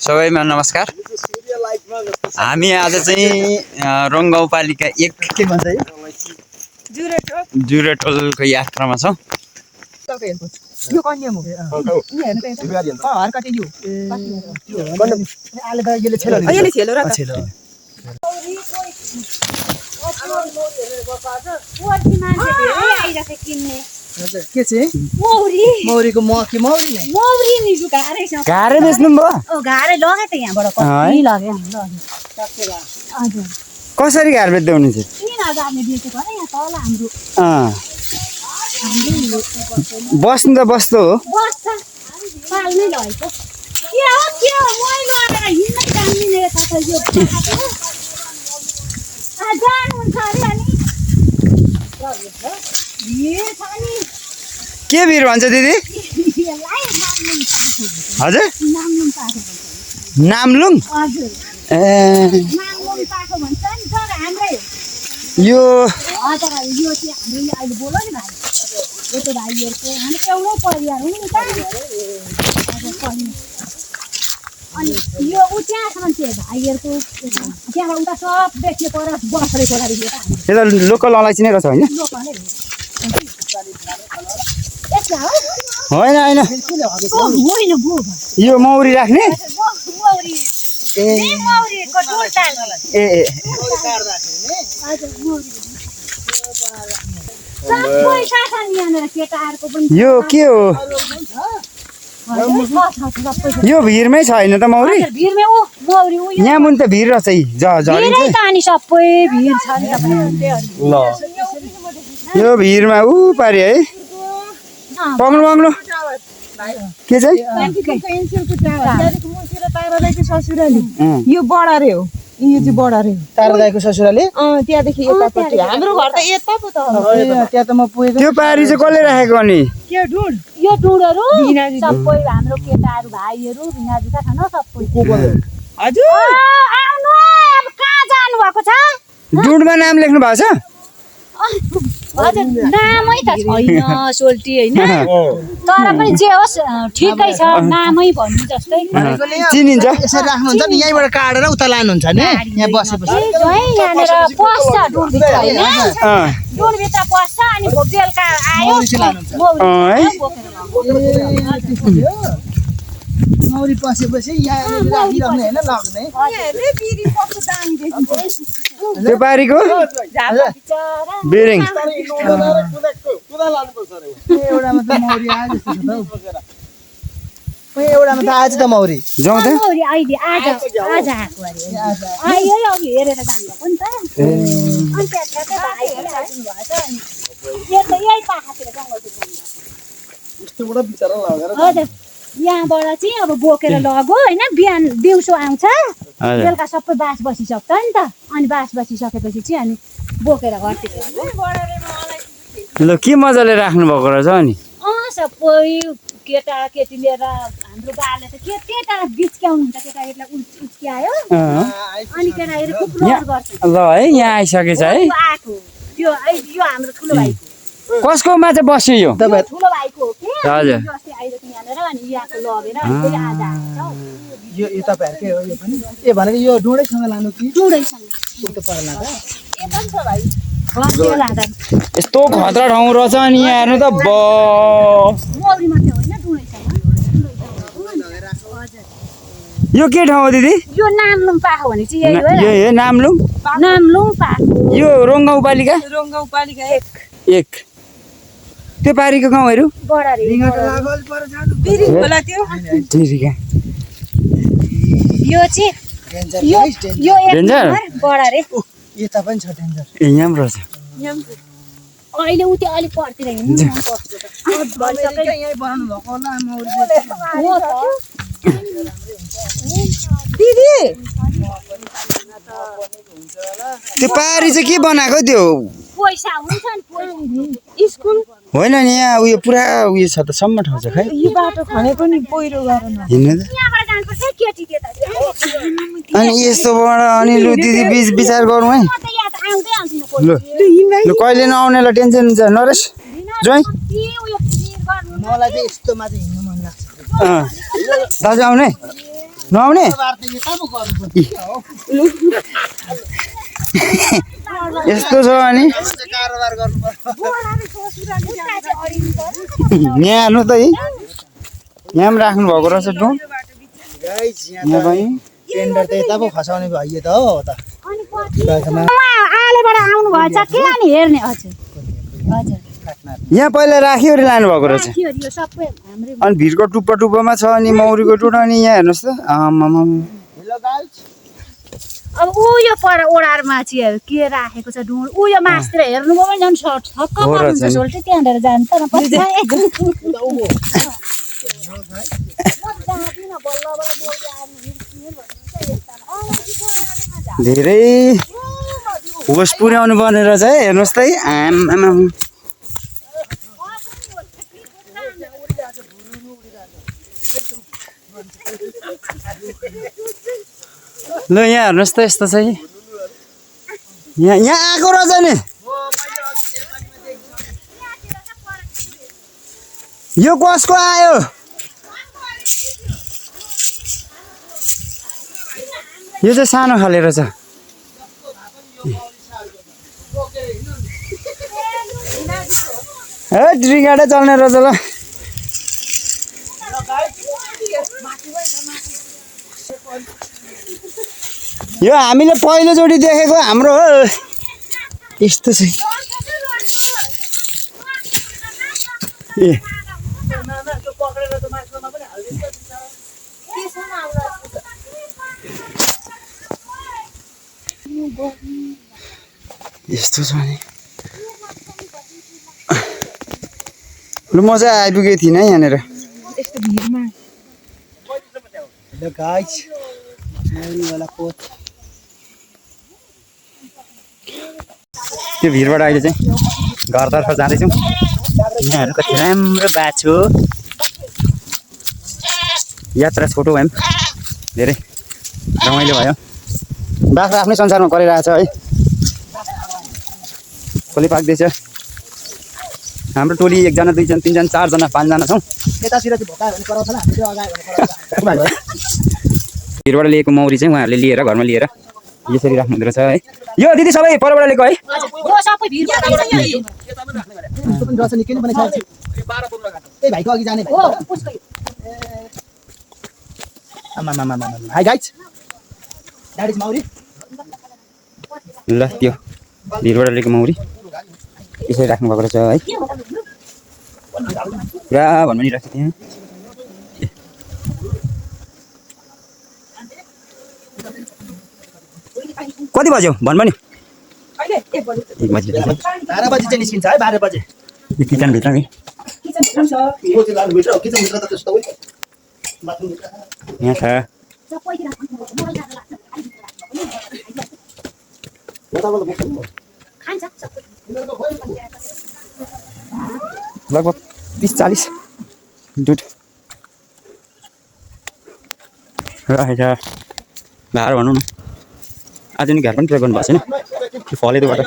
सबैमा नमस्कार। हामी आज चाहिँ रङ गाउँपालिका 1 के भन्छ जुरेटोलको यात्रामा छौँ। यो कन्याम हो। नि हेर्नु त यता हर कति यो आले त यसले छेलो नि यसले छेलो र छेलो के चाहिँ मौरीको मौरी नै मौरी नि गाह्रै छ। घारे बेच्नु भयो? घारे लगे त यहाँबाट कति लगे हजुर। कसरी घार बेच्दै हुनुहुन्छ? 3000 ले बेचेको हो यहाँ तल हाम्रो। बस्नु त बस्दो हो? बस्छ पाल्नै लगेको। के हो मै लगेर हिँड्नै जान्दिने छ त यो। जानु हुन्छ अरे अनि भिड छ नि। के भिड भन्छ दिदी? यसलाई नामलुङ पाखो। हजुर नामलुङ पाखो भन्छ। नामलुङ? हजुर नामलुङ पाखो भन्छ नि तर हाम्रै यो हजुर यो चाहिँ हामीले अहिले बोल्यो नि भाइ यो त भाइहरूको हामी एउटै परिवार हो नि त। अनि यो ऊ त्यहाँसम्म चाहिँ भाइहरूको त्यहाँबाट उता सब बेच्ने पर बस्दै खोलादेखि यता लोकल अलैँची नै रहेछ होइन? लोकलै यस्ता हो होइन होइन होइन बु यो मौरी राख्ने? मौरी मौरीको डोल्टाल ए हजुर मौरी सबै छ नि यहाँनिर केटाहरूको पनि। यो के हो? यो भिरमै छैन त मौरी? भिरमै ऊ मौरी ऊ यहाँ मुनि त भिर रहेछ झरिन्छ त अनि सबै भिर छ नि तपाईँ। ल यो भिरमा ऊ पारि है पग्नु पग्नु के चाहिँ यो बडा रे हो। यो चाहिँ बडा रे हो तारा दाइको ससुराले। त्यहाँदेखि यतापट्टि हाम्रो घर त यता पो त त्यहाँ त म पुगेको। त्यो पारी चाहिँ कसले राखेको अनि? के ढुड यो ढुडहरू सबै हाम्रो केटाहरू भाइहरू भिनाजुका छन् सबै। हजुर आउनु अब कहाँ जानु भएको छ? डुडमा नाम लेख्नु भएको छ? हजुर नामै त छैन सोल्टी होइन तर पनि जे होस् ठिकै छ नामै भन्नु जस्तै चिनिन्छ। यसरी राख्नुहुन्छ नि यहीँबाट काटेर उता लानुहुन्छ नि यहाँ बसेपछि यहाँनिर पस्छ डुडभित्र होइन डुडभित्र पस्छ अनि बेलुका आयो मौरी पसेपछि यहाँ राखिराख्ने होइन लग्ने। त्यो पारीको बिरिङ एउटामा त मौरी आयो जस्तो छ त हौ। एउटामा त आज त मौरी जाउँ त अहिले आज आएको अरे आयो अघि हेरेर जानुभएको नि त। अनि त्यहाँ भाइहरू राख्नुभएको अनि यो त यही पाखातिर जङ्गलतिर हजुर यहाँबाट चाहिँ अब बोकेर लगो होइन बिहान दिउँसो आउँछ बेलुका सबै बास बसिसक्छ नि त। अनि बास बसिसकेपछि चाहिँ अनि बोकेर घरतिर ल के मजाले राख्नु भएको रहेछ अनि? सबै केटा केटी लिएर हाम्रो बाले त केटा बिच्क्याउनु हुन्छ केटाकेटीलाई उच्क्यायो अनि केटाकेटी खुब रहर गर्छ। ल है यहाँ आइसकेछ है आएको त्यो यो हाम्रो ठुलो भाइको कसकोमा चाहिँ बस्यो यो? ठुलो भाइको हो कि हजुर अस्ति आइरहेको यहाँनिर अनि यहाँको लगेर फेरि आज आएको यो तपाईँहरूकै हो यो पनि? ए भनेको यो डुँडैसँग लानु कि डुँडैसँग उल्टो पर्ला त एकदम छ भाइ घरतिर लाँदा यस्तो खतरा ठाउँ रहेछ अनि यहाँ हेर्नु त मौरी मात्रै होइन डुँडैसँग हजुर। यो के ठाउँ हो दिदी? यो नामलुङ पाखो भने चाहिँ यही हो यो नामलुङ? नामलुङ पाखो यो रङ गाउँपालिका 1 त्यो पारीको गाउँहरू बडा रे यो चाहिँ यो एक बडा रे यता पनि छ डेन्जर। ए यहाँ पनि रहेछ। अहिले उ त्यो अलिक परतिर हिँड्नु मन पर्छ यही बनाउनु भएको होला हो त दिदी। त्यो पारी चाहिँ के बनाएको त्यो? पैसा हुन्छ नि स्कुल होइन नि यहाँ उयो पुरा उयो छ त सम्म ठाउँ छ खै यो बाटो खने पनि पहिरो गरेन हिँड्नु त। यहाँबाट जानुपर्छ केटी केटा अनि यस्तोबाट अनि लु दिदी विचार गरौँ है। लु लु कहिले नआउनेलाई टेन्सन हुन्छ नरेश जोइ मलाई चाहिँ यस्तोमा चाहिँ हिँड्नु मन लाग्छ। दाजु आउने नआउने यस्तो छ अनि यहाँ हेर्नु त है यहाँ पनि राख्नु भएको रहेछ ड्रोन यहाँ पनि टेन्डर त यता पो खसाउने भयो त हो त आलेबाट आउनु भएछ के अनि हेर्ने हजुर हजुर यहाँ पहिला राखिवरी लानु भएको रहेछ थियो यो सबै हाम्रै अनि भिरको टुप्पा टुप्पामा छ अनि मौरीको टुटा अनि यहाँ हेर्नुहोस् त आमामा अब ऊ यो पर ओडारमा चाहिँ के राखेको छ ढुँड ऊ यो मासतिर हेर्नुभयो भने झन् छक्क पर्नुहुन्छ सोल्टी त्यहाँबाट जान्छ न पछि धेरै होस पुर्याउनु पर्ने रहेछ है हेर्नुहोस् त है आमामा ल यहाँ हेर्नुहोस् त यस्तो छ कि यहाँ आएको रहेछ नि यो कसको आयो यो चाहिँ सानो खाले रहेछ ए ड्रिङ्गाडै चल्ने रहेछ ल यो हामीले पहिलोचोटि देखेको हाम्रो हो यस्तो छ ए यस्तो छ नि ल म चाहिँ आइपुगेको थिइनँ है यहाँनिर यस्तो भिडमा ल गाइस मौरीवाला पोत त्यो भिरबाट अहिले चाहिँ घरतर्फ जाँदैछौँ यहाँहरू कति राम्रो बाछो यात्रा छोटो भए पनि धेरै रमाइलो भयो बाख्रा आफ्नै संसारमा गरिरहेछ है खोली पाक्दैछ हाम्रो टोली 1 जना 2 जना 3 जना 4 जना 5 जना छौँ यतातिर चाहिँ भोकायो भने कराउँछ हामी चाहिँ अगायो भने कराउँछ भिरबाट लिएको मौरी चाहिँ उहाँहरूले लिएर घरमा लिएर यसरी राख्नु हुँदो रहेछ है यो दिदी सबै परबाट लिएको है यो सबै भिडबाट उसको पनि रस निकै नै बनाइसकेको छु त्यही भाइको अघि जाने भाइ आमामामामा हाई गाइस द्याट इज मौरी ल त्यो भिरबाट लिएको मौरी यसरी राख्नु भएको रहेछ है पुरा भन्नु नि राख्छ त्यहाँ कति बज्यो भन्नु नि 1 बजे 1 बजी 12 बजी चाहिँ निस्किन्छ है 12 बजे किचनभित्र नि किचन छ यो चाहिँ लानु भित्र किचनभित्र त त्यस्तो होइन बाथरुमभित्र यहाँ छ लगभग 30-40 दुध रहेछ भार भनौँ न आज नि घर पनि प्रयोग गर्नु भएको छैन फलेदोबाट